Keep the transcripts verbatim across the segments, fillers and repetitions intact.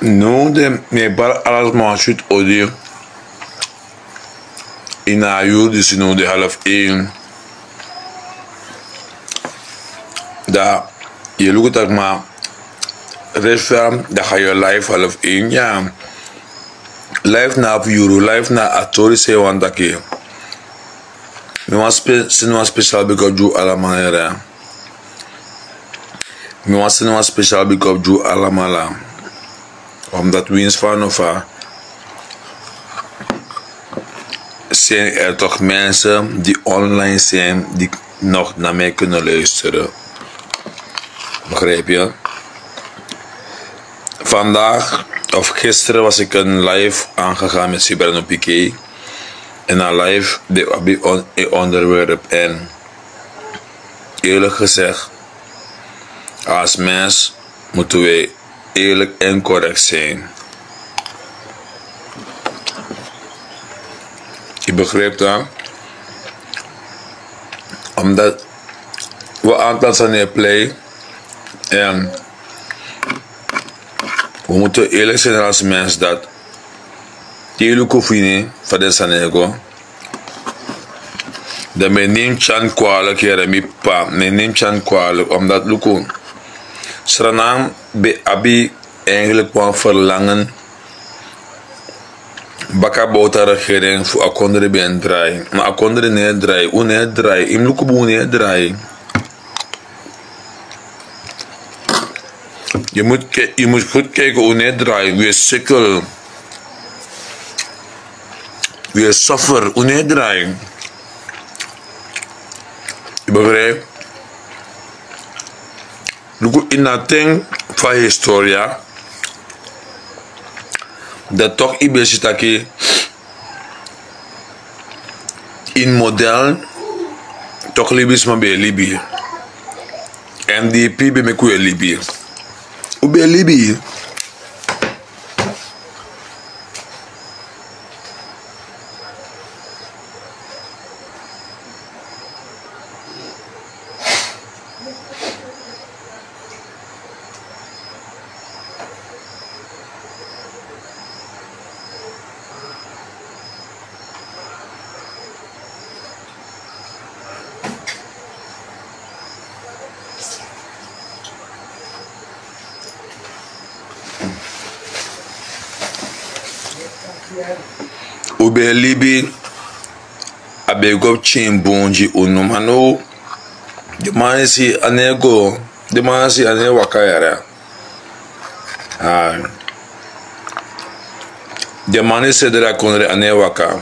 No, de mi e bari ala sma wan switi odi. Ini a yuru disi no, de half één. Dan yu e luku taki ma restaurant, dan ga yu live half één, ya. Live na a fu yuru, live na a tori san yu wani taki. Mi wani spe- seni wan special big up gi un alamala, yere. Mi wani seni wan special big up gi un alamala. Omdat winst van of a zijn er toch mensen die online zijn die nog naar mij kunnen luisteren. Begrijp je? Vandaag of gisteren was ik een live aangegaan met Sibrano Piqué. En a live de abi on- een onderwerp. En eerlijk gezegd, als mens moeten wij eerlijk en correct zijn. Je begrijpt dat? Omdat we aantal zijn play en we moeten eerlijk zijn als mens dat te luku fu ini fa den sani e go. Dan mi e nemi tyari kwalik, yere mi p'pa, mi e nemi tyari kwalik, omdat luku, Sranan ben abi eigenlijk wan verlangen baka boven a regering fu a kondre ben drai. Ma a kondre no e drai, un no e drai, yu mus luku bun, un no e drai. Yu mus ki- yu mus goed kijken, un no e drai, wi e sikkel, wi e suffer, un no e drai. Yu begrijp? Luku ini a ten fu a historia, dan toch yu ben si taki ini model toch libisma ben e libi. N D P ben meki un e libi. Un ben e libi. Un ben e libi, a ben e go pikin bun gi unu, ma now den man e si a no e go, den man e si a no e waka yara. Den man e si a dra kondre a no e waka.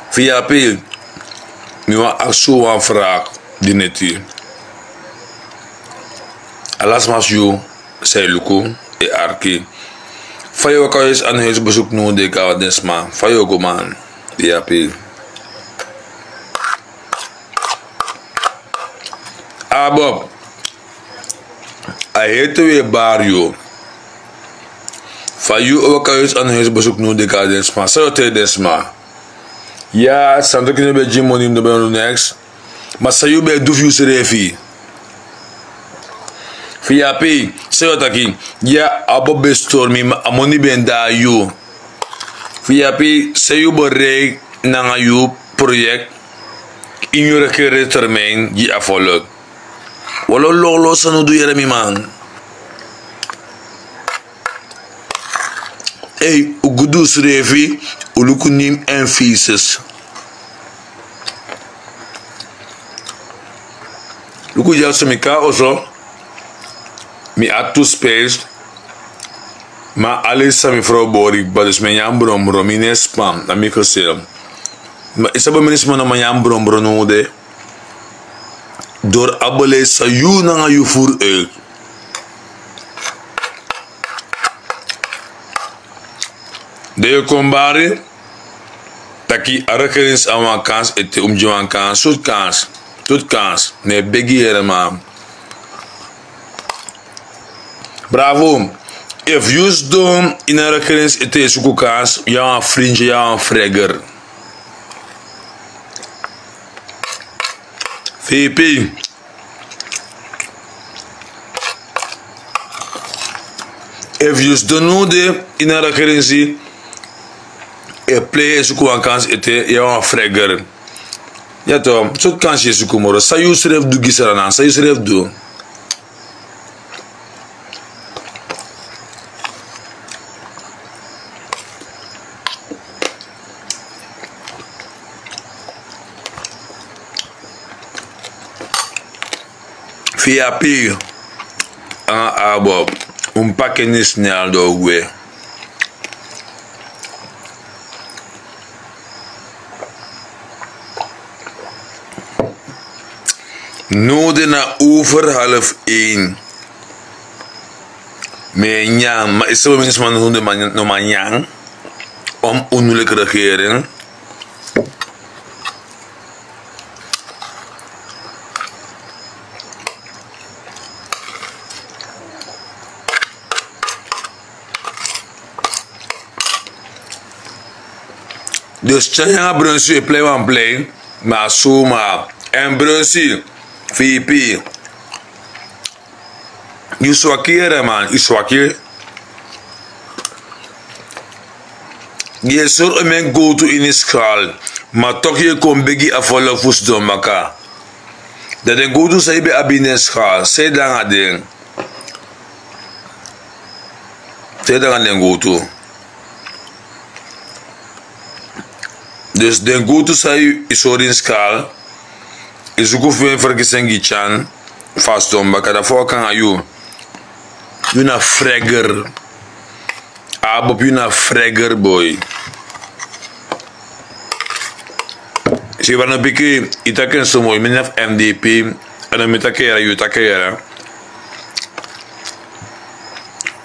Fu yu api, mi wani aksi wan vraag, Dineti. Ala sma fu yu san e luku, e arki. Fa yu e waka yu e si a no e si besuk no de kaba den sma. Fa yu o go man, yu api. Abob, a heri te wi e bari yu. Fa yu o waka yu e si a no e si besuk no de kaba den sma. San yu o taigi den sma? Ya, Sandro Kino ben gi moni, mi no ben du neks. Ma san yu ben du fu yu srefi? Fu yu api, san yu o taki? Ya, Abob ben stori mi, ma a moni ben de na yu. Fu yu api, san yu bereik nanga yu project ini yu regering termijn gi a volk? Walo lolo san un du yere mi man. Ei, un gudu srefi, un luku nim en faces. Luku ya so mi kon oso, mi abi tu space, ma a leisi san mi frow bori kba, dus mi e nyan bronbron, mi no e span, na mi gesel. Ma yu sabi meni sma no man nyan bronbron no de. Dori a beleid san yu nanga yu voer uit. Den yu kon bari taki a regering abi wan kans ete, un mus gi wan kans, sortu kans, sortu kans, ne begi yere man. Bravo. Efu yu sidon ini a regering ete e suku kans, yu na wan fringe, yu na wan freger. V P. Efu yu sidon now de ini a regeringsi, e plei e suku wan kansi ete, yu na wan freger. Ya to, sortu kansi yu e suku moro? San yu srefi du gi Sranan, san yu srefi du? Fi a pii anga a bob, un paki en snel, dan un gwe. Now de na over half één. Mi e nyan, ma yu sabi, mi sma no de man, no man nyan. Om unu leki regering. Dus Tyan nanga Brunsi e plei wan plei, ma a suma. En Brunsi, V P, yu swaki yere man, yu swaki. Yu e sori en meki gowtu ini skal, ma toch yu e kon begi a volk fu sidon baka. Dan den gowtu san yu ben abi ini en skal, san yu du nanga den? San yu du nanga den gowtu? Dus den gowtu san yu sori ini skal, yu suku fu en ferkisi en gi Tyan fu a sidon baka, dan fa wi kan nanga yu? Yu na freger. A bob, yu na freger boi. Si, wan no piki, yu taki en so moi, mi na fu N D P, a no mi taki yere, yu taki yere.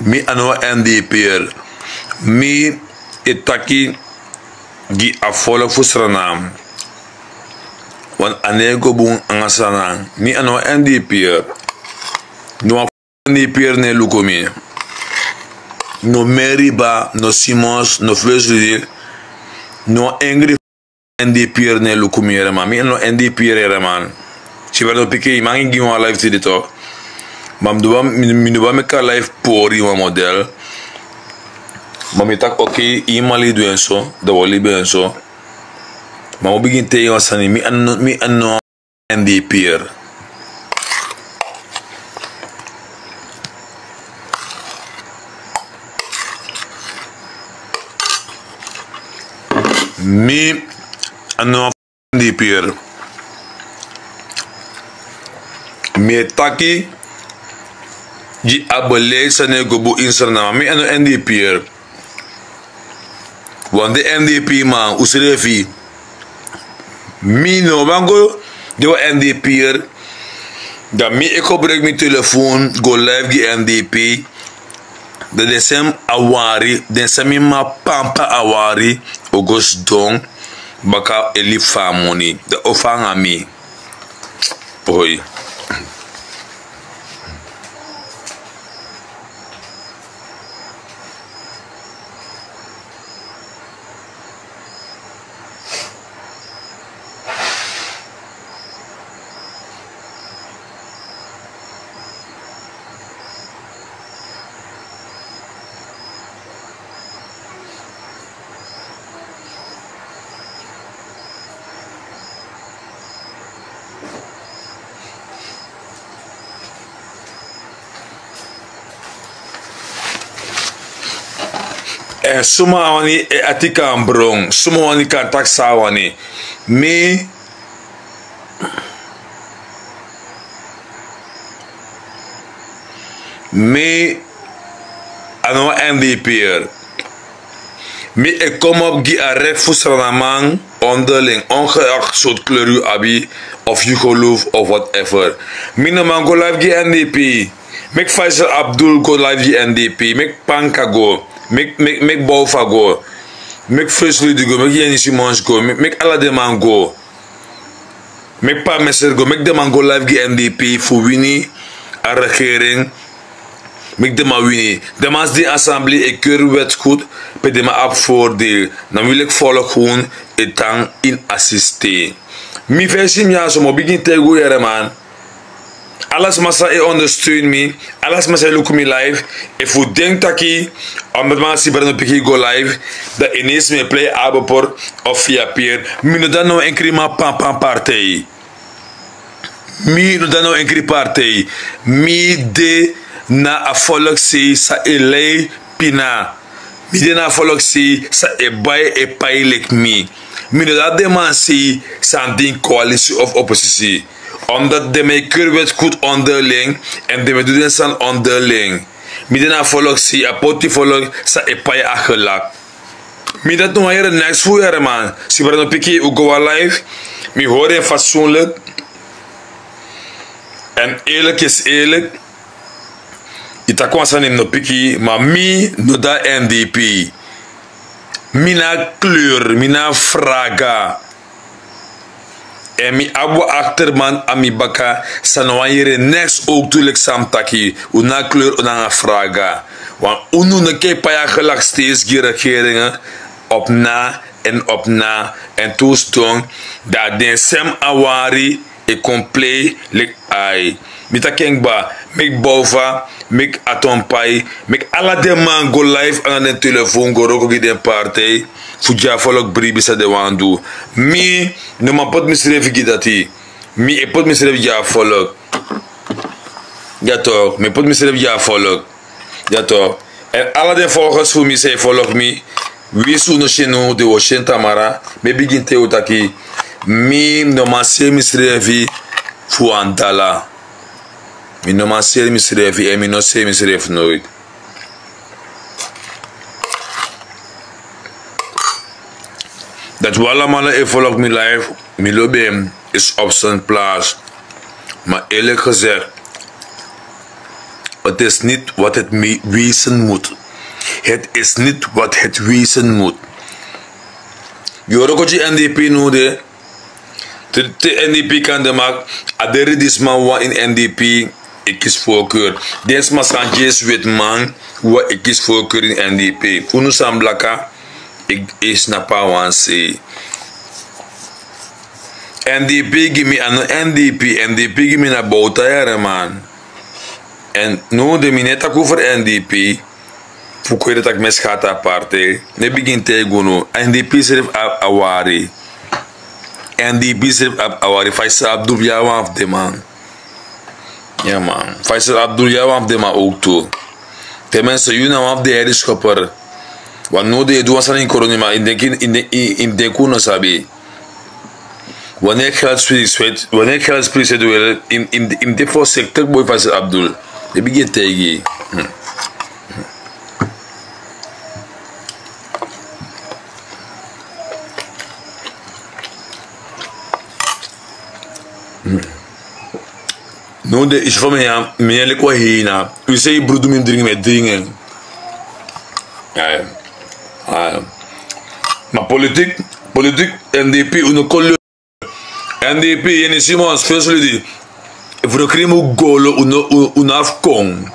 Mi a no wan N D P'er. Mi e taki gi a volk fu Sranan. Want a no e go bun nanga Sranan. Mi a no wan N D P'er. No wan N D P'er no e luku mi. No Meriba, no Simons, no Fleslidi, no Engri. N D P'er no e luku mi yere man. Mi a no N D P'er yere man. Si, wan no piki, yu man gi mi wan live tide toch. Ma mi no wani, mi, mi no wani meki a live pori wan model. Ma mi taki oké, yu man e du en so, dan wi o libi en so. Ma mi o bigin taigi wan sani, mi a no, mi a no N D P'er. Mi a no N D P'er. Mi e taki gi a beleid san e go bun ini Sranan, ma mi a no N D P'er. Want den N D P man, un srefi. Mi no wani go de wan N D P'er. Dan mi e gebruik mi telefon go live gi N D P. Dan den san mi awari, den san mi man pampa awari, o go sidon baka e libi fu a moni. Dan o fa nanga mi? Oi. Èn suma wani e ati kan bron, suma wani kan taki san a wani. Mi, mi a no wan N D P'er. Mi e kom op gi a rek fu Sranan man onderling, ongeacht sortu kleur yu abi, of yu geloof, of whatever. Mi no man go live gi N D P. Meki Faisal Abdul go live gi N D P. Meki Panka go. Meki, meki, meki Boufa go. Meki Fleslidi go. Meki Yenny Simons go. Meki, meki ala den man go. Meki Pa Messer go, meki den man go live gi N D P fu wini a regering. Meki den man wini. Den man sidon ini assemblee e keur wetgoed, pe den man abi voordeel. Na wi leki volk gewoon e tan ini a systeem. Mi fu e si mi ya so, mi o bigin taigi un yere man. Ala sma san e ondersteun mi, ala sma san e luku mi live. Efu un denki taki omdat man si Brano Piki go live, dan inesi mi e plei abopor of fiapir. Mi no de na wan enkri man pampan partij. Mi no de na wan enkri partij. Mi de na a volk sei san e lei pina. Mi de na a volk sei san e bai e pai leki mi. Mi no de na den man sei san de ini koalisi of oposisi. Omdat den man e keri weti kutu onderling èn den man e du den sani onderling. Mi de na a volk sei, a poti volk san e pai a gelak. Mi dati no wan yere neks fu yere man. Si Brano Piki un go wan live. Mi hori en fatsoenlijk. En eerlijk is eerlijk. Yu taki wan sani mi no piki, ma mi no de na N D P. Mi na kleur, mi na fraga. Èn mi abi wan akterman na mi baka san no wani yere neks owktu leki san mi taki. Un na kleur, un nanga fraga. Want unu no kan e pai a gelak steeds gi regeringi op na èn op na èn tu ston. Dan den sem awari e kon plei leki ai. Mi taki en kba, meki Bouva, meki Atompai, meki ala den man go live nanga den telefoon go wroko gi den partij fu gi a volk bribi san den wani du. Mi no man poti misrefi gi dati. Mi e poti misrefi gi a volk. Ya tok, mi e poti misrefi gi a volk. Ya tok. Èn ala den volgers fu mi san e volg mi, winsi un no si en now, den wi o si en tamara. Mi e bigin taigi un taki mi no man seri misrefi fu wan dala. Mi no man seri misrefi èn mi no seri misrefi noiti. Dati un alamala e volg mi live, mi lobi en, is op zijn plaats. Maar eerlijk gezegd, het is niet wat het me- wezen moet. Het is niet wat het wezen moet. Yu o wroko gi N D P now de. Te, te N D P kan de mak, a deri di sma wan ini N D P e kisi voorkeur. Den sma san gi e weti man wan e kisi voorkeur ini N D P. Unu san blaka, e, e snapu a wan sei. N D P gi mi, a no N D P, N D P gi mi na Bouta yere man. Èn now de mi no e taki over N D P. Fu kon yere taki mi e skati a partij. Mi e bigin taigi unu. N D P srefi abi awari. N D P srefi abi awari. Faisal Abdul ya wan fu den man. Ya man. Faisal Abdul ya wan fu den man owktu. Ten minste yu na wan fu den heri skopper. Want now de yu e du wan sani ini koroni ma yu denki, yu denki un no sabi. Wanneer geld spreekt, wanneer geld spreekt, yu e, yu, yu, yu de voorzichtig boy Faisal Abdul. Mi e bigin taigi yu. Hmm. Hmm. Now de isi fu mi ya, mi e leki wan hyena. Yu sei brudu mi dringi, mi e dringi en. Ai. Ai. Ma politik, politik, N D P, unu kon N D P, Yeni Simons, first lady. Efu den krin mi golo, un no, un, un no abi kon.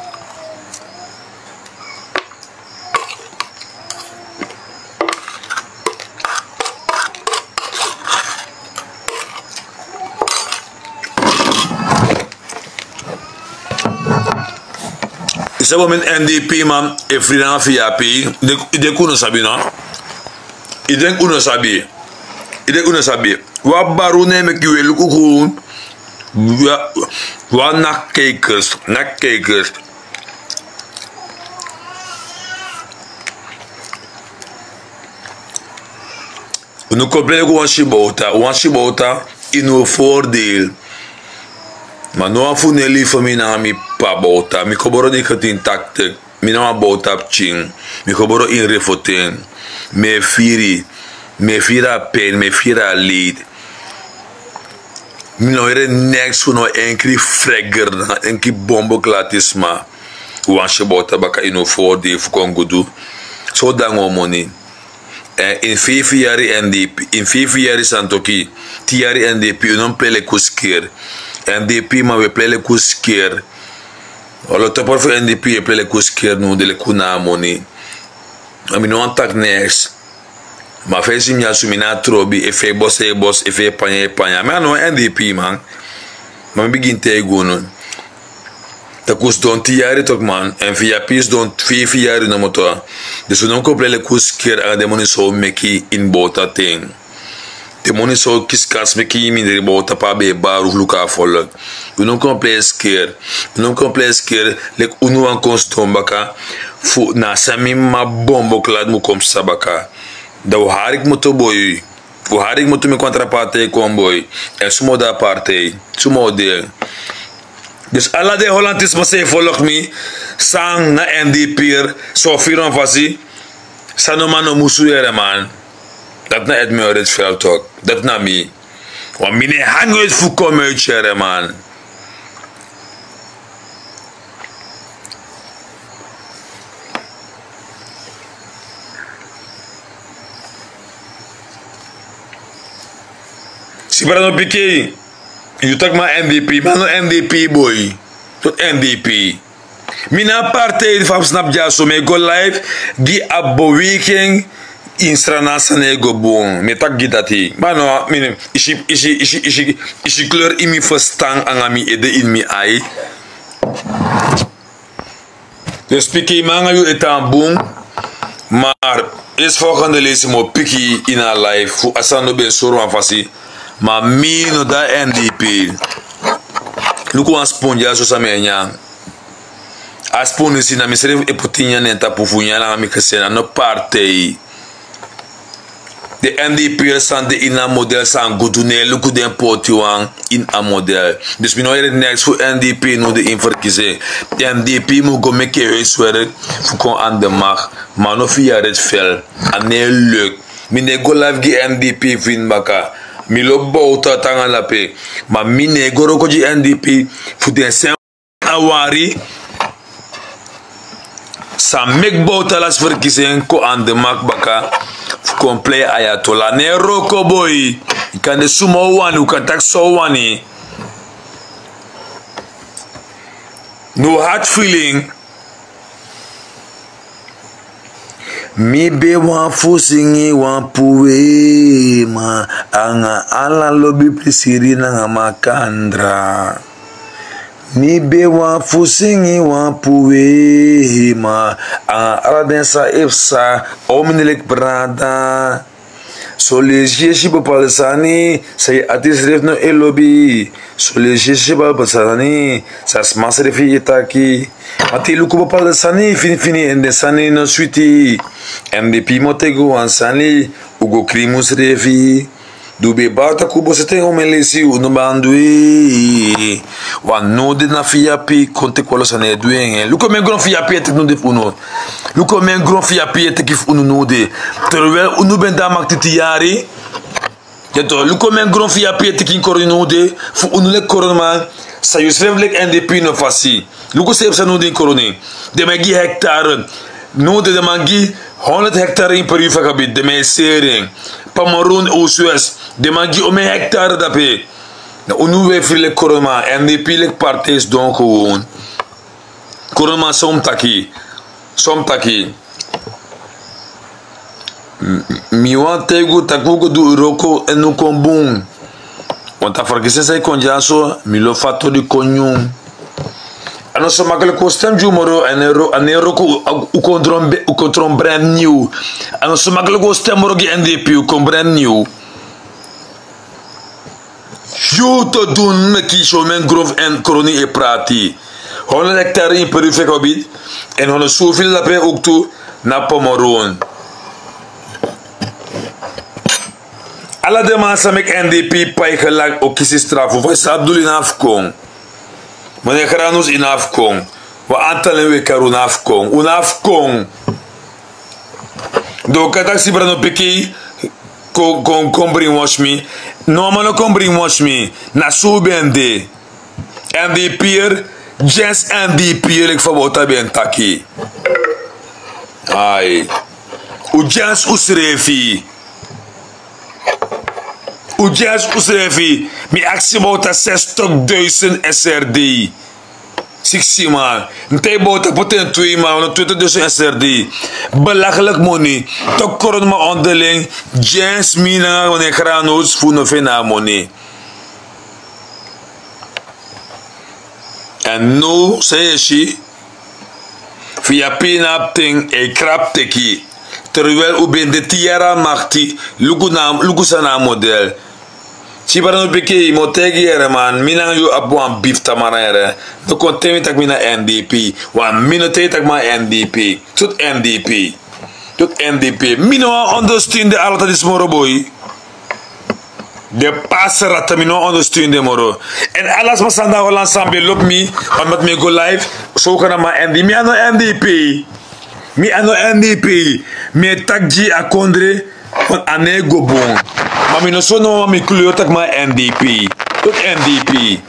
Yu sabi omeni N D P man e fri nanga V I P. Yu denki un no sabi no? Yu denki un no sabi? Yu denki un no sabi? Wan baru ne meki wi e luku gewoon. Wan nakijkers, nakijkers. Unu kon plei leki wan sibouta, wan sibouta ini un voordeel. Ma no wan fu unu e libi fu mi nanga mi p'pa Bouta. Mi koboro negentien tachtig. Mi na wan Bouta pikin. Mi koboro ini Refoten. Mi e firi. Mi e firi a pijn, mi e firi a leed. Mi no yere neks fu no enkri freger, nanga enkri bombo klati sma. Wan sibouta baka ini un voordeel fu kon gudu. So dan un moni. Èn ini feifi yari N D P, ini feifi yari Santoki, tin yari N D P, un no mus plei leki un skeer. N D P man wi e plei leki un skeer. Olo topper fu N D P e plei leki un skeer now de leki un no abi moni. Ma mi no wani taki neks. Ma fa yu si mi ya so mi na trobi, efu e bos e bos, efu e panya e panya. Mi a no N D P man. Ma mi bigin taigi unu. Dati un sidon tin yari toki man, èn fu yu a pisi sidon feifi yari nomo tu. Dus un no mus kon plei leki un skeri nanga den moni san un meki ini bowta ten. Den moni san un kisi kansi meki mindri bowta pe a ben e bari un fu luku a folok. Un no mus kon plei skeri. Un no mus kon plei skeri leki unu wani kon sidon baka. Fu na san mi mama bombo kladi mu kon psa baka. Dan un hari kmoto boi. Un hari kmoto meki wan tra partei kon boi. Èn suma o de a partei? Suma o de? Dus ala den holantisma san e folok mi, san na N D P er, san o firi wan fasi, san no man no musu yere man. Dati na Edmure Ritsveld tok. Dati na mi. Wan mi no e hangi uit fu kon mi uit yere man. Sibra no piki. Yu taki man N D P, man no N D P boi. Tot N D P. Mi na partij fu a snap dyaso, mi e go live gi a beweking. Instra na sani e go bun. Mi e taki gi dati. Ma no, mi no, isi, isi, isi, isi, isi kleur ini mi ferstan nanga mi ede ini mi ai. Dus piki, mi nanga yu e tan bun. Maar eerstvolgende leisi mi o piki ini a live fu a sani no ben sori wan fasi. Ma mi no de a N D P. Luku wan spon dyaso san mi e nyan. A spon disi na misrefi e poti nyan na en tapu fu nyan nanga mi kesi en, a no partij. Den N D P er san de ini a model san go du, no e luku den poti wan ini a model. Dus mi no yere neks fu N D P no de ini verkiezing. N D P mu go meki huiswerk fu kon aan de macht. Ma no via Ritsveld. A no e luk. Mi no e go live gi N D P fu ini baka. Mi lobi Bouta te nanga dape. Ma mi no e go wroko gi N D P fu den sen a wari san meki Bouta lasi verkiezing kon aan de macht baka fu kon plei ayatollah. No e wroko boi. Yu kan de suma un wani, un kan taki san un wani. No hard feeling. Mi ben wani fu singi wan puwema nanga ala lobi, prisiri nanga makandra. Mi ben wani fu singi wan puwema nanga ala den san e psa, o mi no leki brada. Son leisi yu e si bepaalde sani san yu ati srefi no e lobi. Son leisi yu e si bepaalde sani san sma srefi e taki. Ma te yu luku bepaalde sani finifini èn den sani no switi. Èn mi e piki mi o taigi wan sani, un go krin mi srefi. Di un ben e bari tak' un bo seti en omen leisi, un no man du en. Wan no de na fu yu api kon teki wan lo sani e du en. Luku omen gron fu yu api e teki no de fu unu. Luku omen gron fu yu api e teki fu unu no de. Terwijl unu ben de a makti tin yari. Luku omen gron fu yu api e teki ini koroni no de fu unu leki koronaman. San yu srefi leki N D P no fasi. Luku san yu psa no de ini koroni. Den man e gi hectare. No de, den man gi honderd hectare ini Peru fu a kabit. Den man e seri en. Pamaroen, Oostwest. Den man gi omen hectare dape. Na unu we firi leki koronaman, N D P leki partij sidon gewoon. Koronaman, san un mus taki? San un mus taki? Mi wani taigi un tak' un go du wroko èn un kon bun. Want a verkiezing san e kon dyaso, mi lobi fa a tori kon nyun. A no so makkelijk un stem gi un moro, a no e wroko, un kon tron brand new. A no so makkelijk un stem moro gi N D P, un kon brand new. Yu to dun meki yu si omen gron fu en koroni e prati. Honderd hectare ini Peru fu a kabit. Èn honderd soveel dape ook tu na Pamaroen. Ala den man san meki N D P pai gelak o kisi strafu. Fa yu sabi dulu yu no abi fu kon. Meneer Granus, yu no abi fu kon. Wan antal nen we kari, un no abi fu kon. Un no abi fu kon. Dan un kan taki Sibra no piki kon, kon, kon brainwash mi. No, a man no kon brainwash mi. Na so un ben de. N D P er, dyansi N D P er, leki fa Bouta ben taki. Ai. Un dyansi unsrefi. Un dyansi unsrefi. Mi aksi Bouta zestigduizend S R D. Siksi man. Mi taigi Bouta poti en twee man, honderdtwintigduizend S R D. Belachelijk moni. Tok koronaman onderling. Dyansi mi nanga wan Granus fu no feni a moni. Èn now san yu e si, fu yu a pina abi ten e krapu teki. Terwel un ben de tin yari a makti. Luku na luku san na a model. Si bra no piki yu mi o taigi yu yere man, mi nanga yu abi wan bifu tamara yere. No kon taigi mi tak' mi na n d p. Wan mi no taigi tak' mi na n d p. Soti n d p. Soti n d p. Mi no wani ondersteun den ala dati disi moro boi. Den pasrata mi no wani ondersteun den moro. Èn ala sma san de na holan san ben lobi mi, omdat mi e go live. Sowka na mi a n d p. Mi a no n d p. Mi a no n d p. Mi e taki gi a kondre. A no e go bun. Ma mi no so no wan mi kleur tak' mi a n d p. Soti n d p.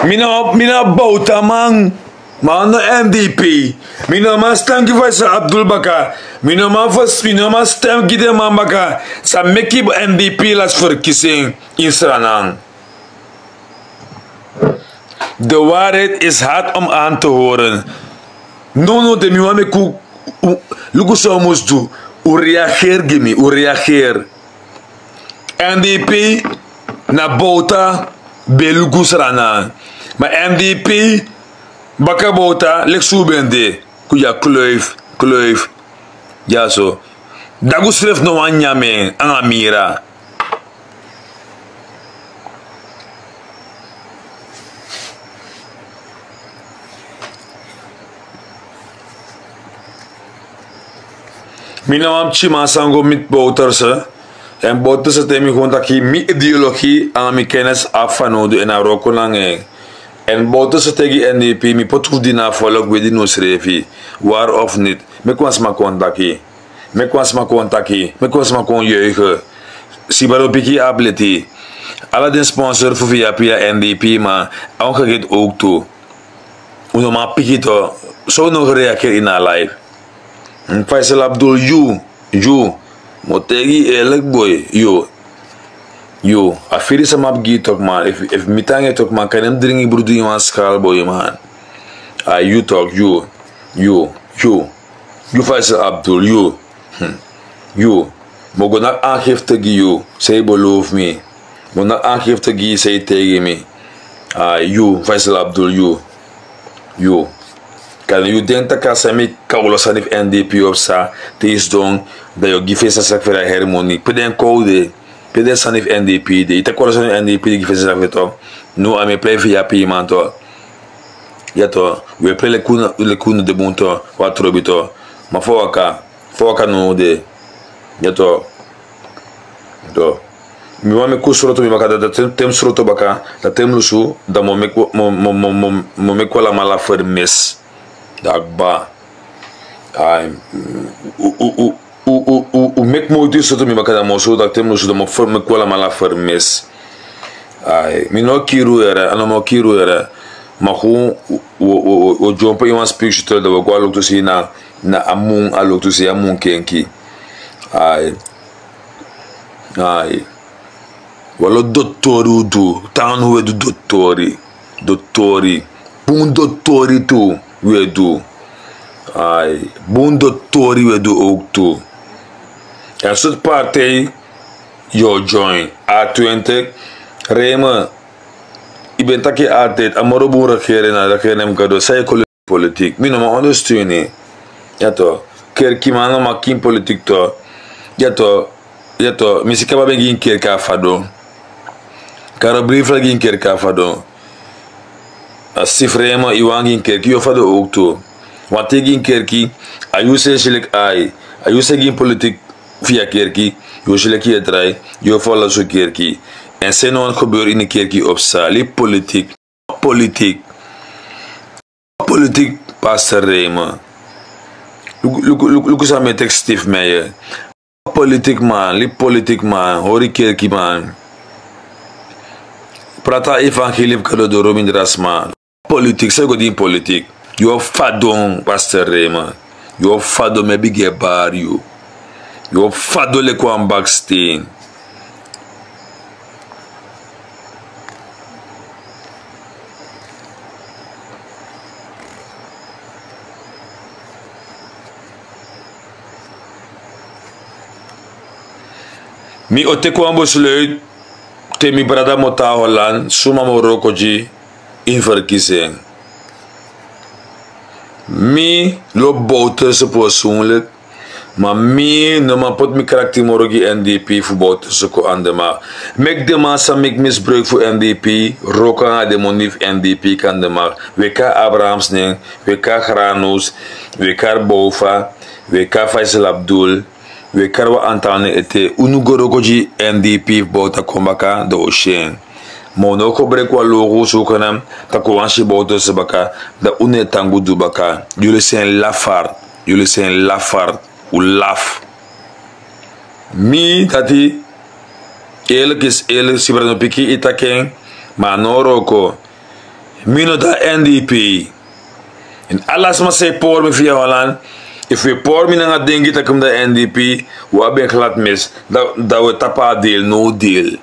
Mi no mi no bowtaman. Ma a no n d p. Mi no man stem gi faisal abdul baka. Mi no man fos mi no man stem gi den man baka. San meki n d p lasi ferkisi en ini sranan. De waarheid is hard om aan te horen. Nono de mi wan meki un luku san un mus du. Un reageer gi mi un reageer. N d p na bowta ben luku sranan. Ma n d p baka bowta leki san un ben de. Ku ya kluif kluif. Dyaso. Dagu srefi no wani nyan mi en anga mira. Mi na wan pikinman san go miti bowterse. Èn bowterse taigi mi kon taki mi ideologi anga mi kennis abi fanowdu èn a wroko nanga en. Èn bowterse taigi n d p mi poti fu dini a folok we dini unsrefi. Wari of niti. Meki wan sma kon taki. Meki wan sma kon taki meki wan sma kon yuige. Sibaro piki abi leti. Ala den sponsor fu fiapi a n d p ma a wan gegeti owk tu. Un no man piki to. So un no gereageer ini a life. Faisel abdul yu yu mi o taigi yu eerlik boi. Yu yu a firi san mi abi gi yu toki man efu mi tan yu toki man kan yu nen mi dringi brudu ini wan skal boi man. A yu toki yu yu yu yu faisel abdul yu yu mi o go naki angifte gi yu san yu belofu mi. Mi o naki angifte gi yu san yu taigi mi. A yu faisel abdul yu yu kan yu denki tak' a san mi kawlo sani fu n d p o psa te yu sidon dan yu o gi fesi a saki feri a heri moni pe den kow de. Pe den sani fu n d p de yu taki kawlo sani fu n d p de gi fesi a saki feri to. No a mi e plei fu yu a piman to. Ya to wi e plei leki unu de bun to. Wi a trobi to. Ma fa waka fa waka no de. Ya to mi wani meki un sroto mi baka dan te mi sroto baka dan te mi lusu dan mi o meki un alamala fermesi. Dan a kba ai un meki moiti un sroto mi baka dan mi o sroto dan te mi lusu dan mi o meki un alamala fermesi. Ai mi no o kiri un yere a no mi o kiri un yere. Ma fu un o dyompo ini wan spiritual dan wi o go a loktu sei na a mun a loktu sei a mun kenki. Ai ai walo dotori un du tanga no un e du dotori. Dotori bun dotori tu un e du. Ai bun dotori un e du owk tu. Èn sortu partij yu o join a twintik. Reme yu ben taki altid a moro bun regering na regering nen mus gado san yu koli. Politik mi no man ondersteun yu. Ya to kerki man no man kin politik to. Ya to ya to mi si kaba ben gi en kerki a fadon. Karo brifel gi en kerki a fadon. A sifrema yu wan gi en kerki yu o fadon owk tu. Wan te gi en kerki a yu se si leki ai a yu se gi en politik. Fi a kerki yu o si leki yu e drai yu o fo a losu kerki. Èn se no wan gebeur ini kerki o psa li politik. Politik. Politik. Pastor rema. Luku san mi e teki stif mi a yere. Politik man li politik man hori kerki man. Prata evangelie fu gado doro mindra sma. Politik san yu go dini politik. Yu o fadon pastor rema. Yu o fadon mi e bigin e bari yu. Yu o fadon leki wan baksteen. Mi o teki wan besluit. Te mi brada mi o tan a holan suma mi o wroko gi. Ini ferkisi en. Mi lobi bowterse persoonlik. Ma mi no man poti mi krakti moro gi n d p fu bowterse kon an de mak. Meki den man sa meki misbruik fu n d p, roko nanga den moni fu n d p kan de mak. Weki a abrahams nen, weki a granos, weki a bowfa, weki a faisel abdul, weki a wan antal nen ete. Unu go roko gi n d p fu bowta kon baka, dan un si en. Ma un no o kon breki wan logo suku na, tak' un wani si bowterse baka. Dan unu e tan gudu baka. Yulu si en lafart. Yulu si en lafart. Un lafu. Mi dati, eerlik isi eerlik, sibra no piki yu taki en. Ma a no wroko. Mi no de a n d p. Èn ala sma san e pori mi fu yu a holan, efu wi e pori mi nanga denki tak' mi de a n d p, wi abi en glad mis. Dan wi e tapu a deel no deel.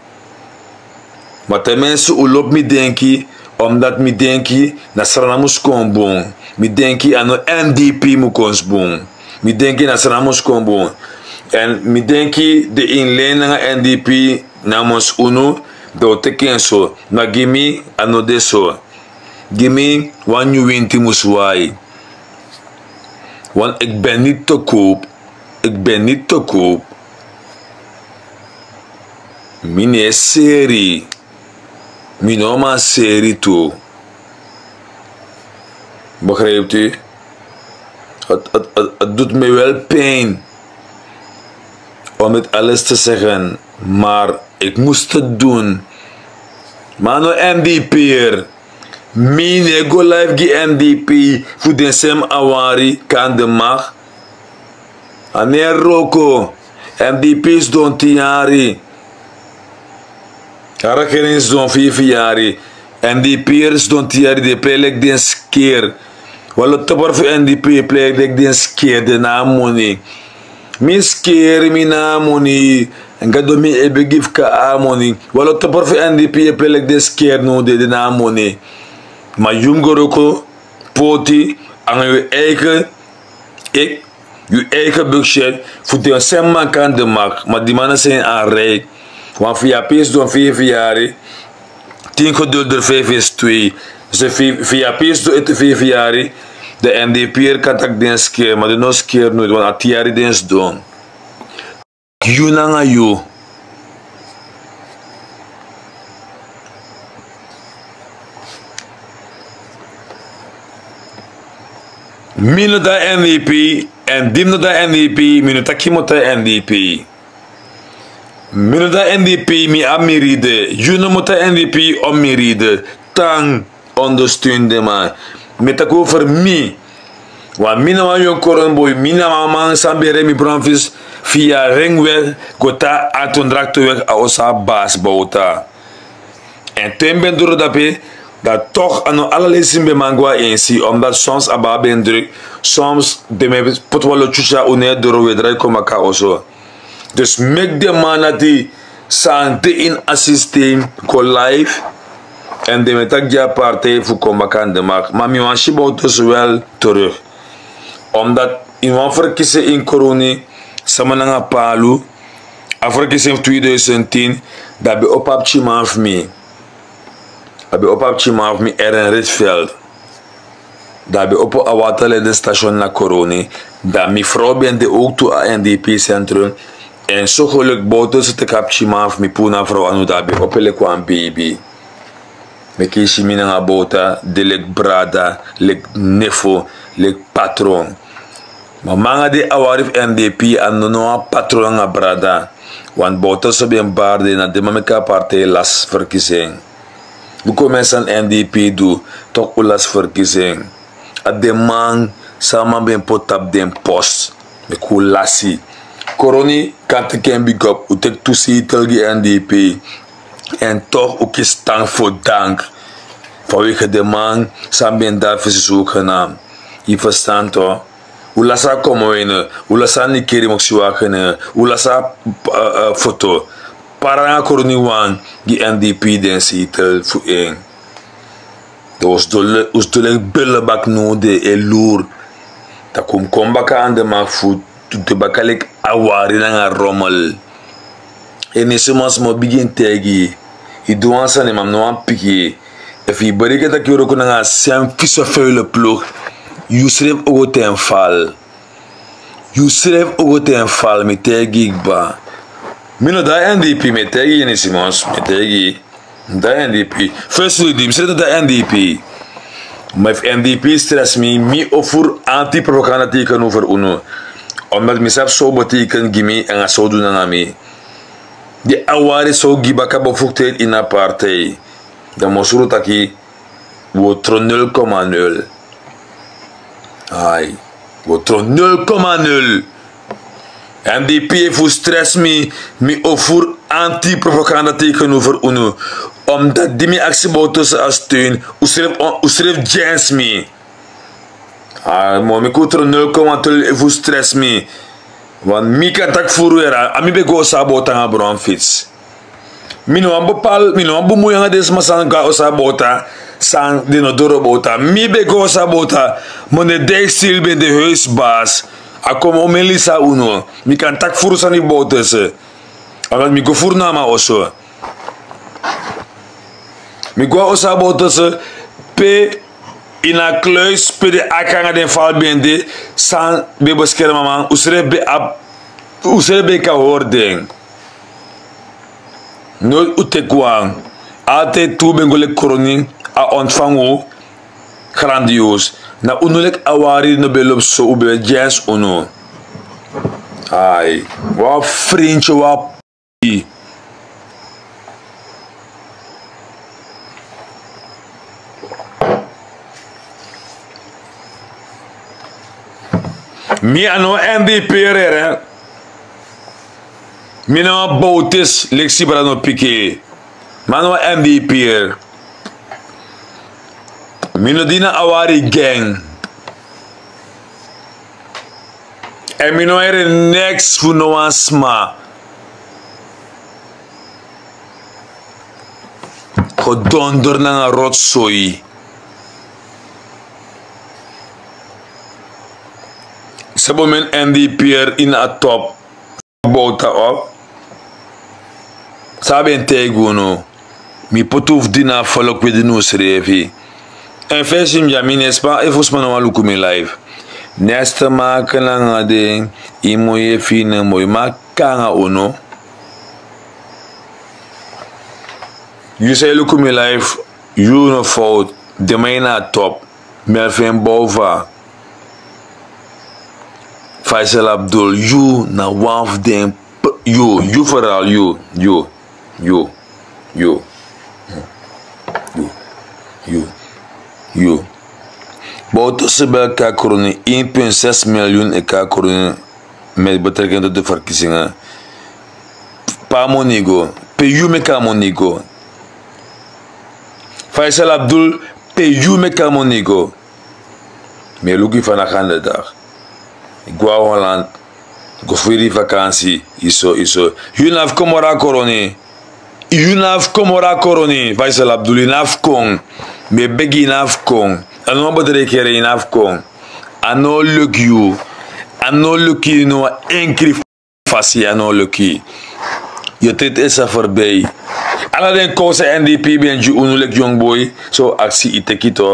Ma ten minste un lobi mi denki, omdati mi denki na srana mus kon bun. Mi denki a no n d p mus kon bun. Mi denki na srana mus kon bun. Èn mi denki den inlen nanga n d p, namens unu, dan un teki en so. Ma gi mi a no de so. Gi mi wan nyun winti mus wai. Wan eki ben niti te kowpu. Eki ben niti te kowpu. Mi no e seri. Mi no man seri tu. Begrijpt u? Het het het het doet mi wel pijn om dit alles te zeggen, maar ik moest het doen. Ma no m d p er. Mi no e go life gi m d p fu den sem awari kan de mag. A no e wroko. M d p sidon tin yari. A regerin sidon feifi yari. M d p er sidon tin yari di e plei leki den skeri. Walo topor fu m d p e plei leki den skeri den na a moni. Mi skeri mi na a moni. Èn gado mi e begi fu kon a moni. Walo topor fu m d p e plei leki den skeri no de den na a moni. Ma yu mus go wroko poti anga yu eike eki yu eike bukset fu den sen man kan de mak ma di man na sen a rei. Wan fu yu a pesi don feifi yari. Tin gedulder feifi isi twei. Se fu yu a pesi don ete feifi yari. De m d p er kan taki den skeri ma den no skeri noiti wan a tin yari den sidon. Yu nanga yu. Mi no tan n d p. Èn di mi no tan n d p mi no taki mi o tan n d p. Mi no tan n d p mi abi mi ride. Yu no mi o tan n d p o mi ride. Tan. Ondersteun den man. Mi e taki over mi. Wan mi na wan yonkoron boi mi na wan man san ben rei mi bronfis. Fia ringweg go tan antondraktoweg a oso a basi bowta. Èn te mi ben doro dape, dan tok' a no ala lesi mi ben man go na ensi omdati soms a baba ben druk. Soms den mi e poti wan lo tyutya un no e doro un e drai kon baka a oso. Dus meki den man dati san de ini a sistem go life. Èn den mi e taki gi a partij fu kon baka na de mak ma mi wani si bowters wel teruk. Omdati ini wan ferkisi en ini koroni sama nanga palu. A ferkisi en fu tweeduizend tien. Dan a ben opo a pikinman fu mi. A ben opo a pikinman fu mi eren ritveld. Dan a ben opo a waterleidenstation na koroni. Dan mi frow ben de owk tu a n d p centrum. Èn so geluk bowters teki a pikinman fu mi puru na frow anu dan a ben opo en leki wan beibi. Meki yu si mi nanga bowta de leki brada, leki nefo, leki patron. Ma mi nanga den awari fu n d p a no no wan patron nanga brada. Wan bowta so ben bari den na den man meki a partij lasi ferkisi en. Luku men san n d p du. Toku un lasi ferkisi en. A den man san a man ben poti tapu den post. Meki un lasi. Koroni kan teki en bigi op un teki tu seitel gi n d p. Èn tok' un kisi tan fu dank. Fanwege den man san ben de na fesi suku na yu ferstan to. Un lasi a komoine. Un lasi a nikeri moksi wagene. Un lasi a foto. Pari nanga koroni wan gi n d p den seitel fu en. Dan un sidon leki bele baki now de e luru. Dan kon mi kon baka ande man fu de baka leki awari nanga romel. Ini suma suma o bigin taigi yu. Yu du wan sani ma mi no wani piki yu. Efu yu bereken taki yu wroko nanga a sem fisofele pluk, yu srefi o go ten fal. Yu srefi o go ten fal, mi taigi yu kba. Mi no de a N D P, mi e taigi yu, Nini Simons, mi e taigi yu. Mi no de a N D P. First lady, mi srefi no de a N D P. Ma efu N D P stres mi, mi o furu anti-propaganda teken over unu. Omdat mi sabi san un betekent gi mi nanga san un du nanga mi. Di awari san un gi baka bevoegdheid ini a partij. Dan mi o sori unu taki wi o tron nul komma nul. Ai, wi o tron nul komma nul. N D P, efu un stres mi, mi o furu anti-propaganda teken over unu. Omdat di mi aksi Bouterse a steun, un srefi, un srefi dyansi mi. A, mi o meki un tron nul komma nul efu un stres mi. Want mi kan taki furu yara, a mi ben go Osa Bouta nanga bromfiets. Mi no wani bepal, mi no wani bemui nanga den sma san go a Osa Bouta, san den no doro Bouta. Mi ben go Osa Bouta, meneer Dijksteel ben de huisbaas. A kon mi o melisa unu. Mi kan taki furu sani fu Bouterse. Omdat mi go furu na a man oso. Mi go a Osa Bouterse, pe ini a kluis, pe den aki nanga den fal ben de, san ben beskermi a man, un srefi ben abi, un srefi ben kan hori den. Noiti un teki wan. Altijd tu ben go leki Koroni, a ontvangi un grandioos. Na unu leki awari no ben lobi so, un ben dyansi unu. Ai, wan frintye, wan Mi a no N D P ere. Mi no Bouterse, leki Sibra no piki. Mi a no N D P ere. Mi no de ini a awari gang. Èn mi no yere neks fu no wan sma. Gedonder nanga rotsoi. Sabo mi N D P ere ini a top. Bouta op. San a ben taigi unu. Mi poti un fu dini a folok, un e dini unsrefi. Èn fesi mi dya, mi no e span efu sma no wani luku mi live. Neste maken nanga den, yu moi efu yu no moi, ma kon nanga unu. Yu san e luku mi live, yu no fout. Den man ini a top. Melvin Bouva, Faisal Abdul, yu na wan fu den. Yu, yu vooral, yu, yu, yu, yu, yu, yu. Bouterse ben e kon na Koroni, één punt zes miljoen e kon na Koroni met betrekking tot de verkiezingen. Pe a moni go, pe yu meki a moni go. Faisal Abdul, pe yu meki a moni go. Mi e luku yu vandaag aan de dag. Yu go na Holland, go firi yu vakansi, yu so, yu so. Yu no abi fu kon moro na Koroni. Yu no abi fu kon moro na Koroni, Faisal Abdul, yu no abi fu kon. Mi e begi, yu no abi fu kon. A no wan bedrijf kere, yu no abi fu kon. A no o luku yu. A no o luku yu, no wan enkri fasi a no o luku yu. Yu titi e sa ferbei. Ala den kowsu N D P ben gi unu leki yongu boi, so aksi, yu teki tu.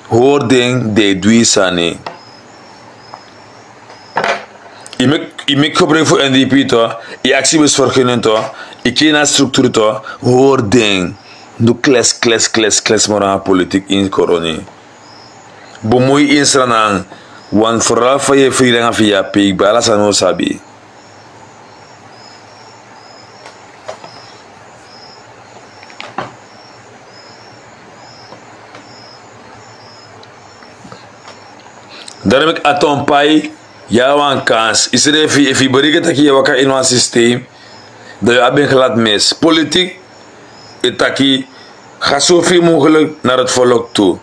Hori den, den e du yu sani. Yu meki, yu meki gebruik fu N D P tu, yu aksi besvergunning tu, yu kiri na structuur tu, hori den. No kles, kles, kles, kles moro nanga politiek ini Koroni. Bemui yu ini Sranan, want vooral fa yu e firi nanga fi yu a pei, kba, ala sani un sabi. Dati meki a ton pai, yu abi wan kans. Yu srefi, efu yu bereken taki yu e waka ini wan systeem, dan yu abi en glad mis. Politiek e taki, ga zo veel mogelijk naar het volk toe.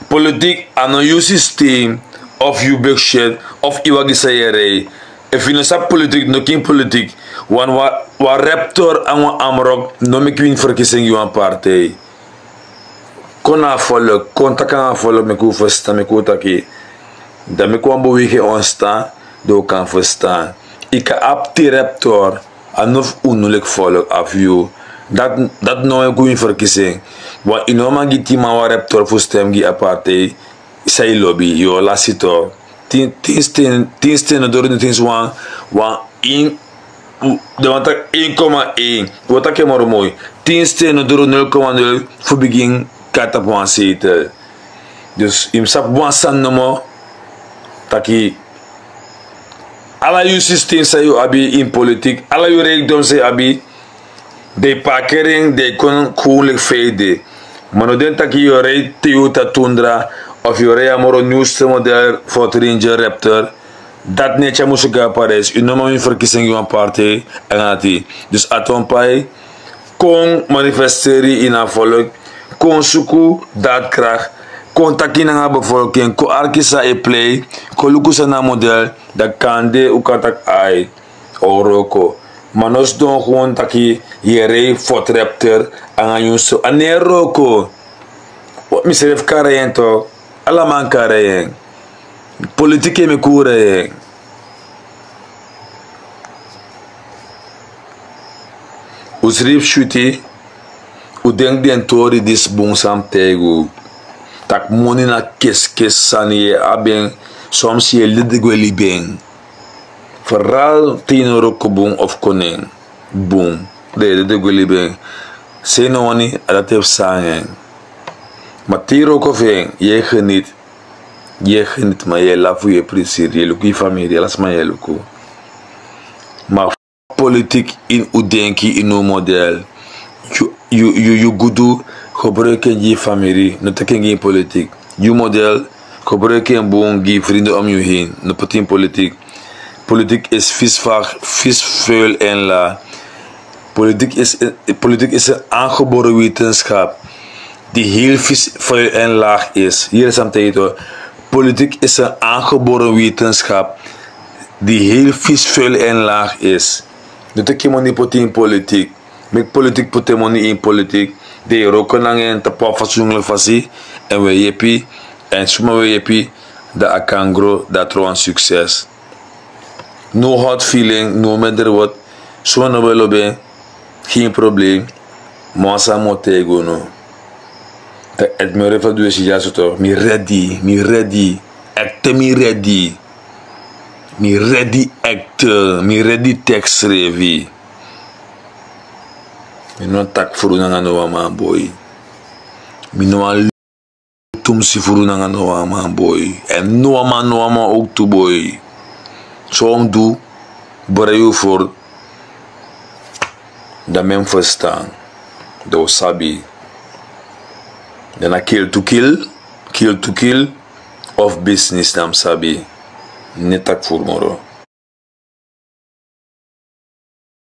Politiek a no yu systeem, of yu budget, of yu wagi san yu e rei. Efu yu no sabi politiek, no kin politiek. Wan, wan, wan raptor nanga wan amrok no meki wini verkiezing gi wan partij. Kon na a volk, kon taki nanga a volk, meki un ferstan, meki un taki. Dan meki wan beweging ontstaan, dan un kan ferstan. Yu kan abi tin raptor, a no fu unu leki volk, a fu yu. Dati no e gwe ini ferkisi en. Wan yu no man gi tin man wan reptor fu stem gi a partij. San yu lobi yu o lasi to. Tin sten no doro no tinsi wan wan ini. Den wan taki ini koma ini wi o taki en moro moi. Tin sten no doro nul koma nul fu bigin kari tapu wan seitel. Dus yu mus sabi wan sani nomo taki ala yu sistem san yu abi ini politik ala yu reikdom san yu abi. Den pakering den kon kon leki fei de. Ma no den taki yu o rei toyota tundra of yu o rei a moro newste model fort ranger raptor. Dati no e tyari musu go na parijs yu no man wini ferkisi en gi wan partij. Èn ati dus aton pai kon manifesteri ini a volk. Kon suku dati krak. Kon taki nanga a bevolking kon arki san e plei. Kon luku san na a model. Dan kande un kan taki ai. A o wroko. Ma no sidon gewon taki yu e rei fort raptor anga nyunso a no e wroko. Mi srefi kari en tok. Ala man kari en. Politiki e meki un rei en. Un sribi syuti. Un denki den tori disi bun san mi taigi un. Tak' moni na keskesi sani yu e abi en. Somsi yu e lidi gwe libi en. Feral te yu no wroko bun of kon nen bun. Dan yu e lidi gwe libi en. Sei no wani a dati e psa nanga en. Ma te yu wroko fu en yu e geniti. Yu e geniti ma yu e lafu yu e prisiri yu e luku yu famiri ala sma yu e luku. Ma politik ini un denki ini un model. Yu gudu gebruiki en gi yu famiri no teki en gi yu politik. Yu model gebruiki en bun gi yu vrinden om yu hin no poti ini politik. Politik is vis vak vis fuil en la. Politik is politik is en aangeboren wetenschap. Di heel vis fuil en laag is hier is am tijto. Politik is en aangeboren wetenschap. Di heel vis fuil en laag is. No teki moni poti ini politik. Meki politik poti en moni ini politik. Den e wroko nanga en tapu wan fatsoenlik fasi. Èn wi e yepi èn suma wi e yepi. Dan a kan gro dan a tron wan sukses. No hot feeling no meder word. Suma no ben lobi en. Gen problem. Ma wan sani mi o taigi unu. Dan eti mi o redi fu a du e si dyaso to mi redi mi redi. Ekte mi redi. Mi redi ekte mi redi teks srefi. Mi no wani taki furu nanga no wan man boi. Mi no wani lutu mi si furu nanga no wan man boi. Èn no wan man no wan man owtu boi. San un mus du. Brei un furu. Dan mi e mus ferstan. Dan un sabi. Dan na kil tu kil kil tu kil. Of bisnis dan mi sabi. Neti taki furu moro.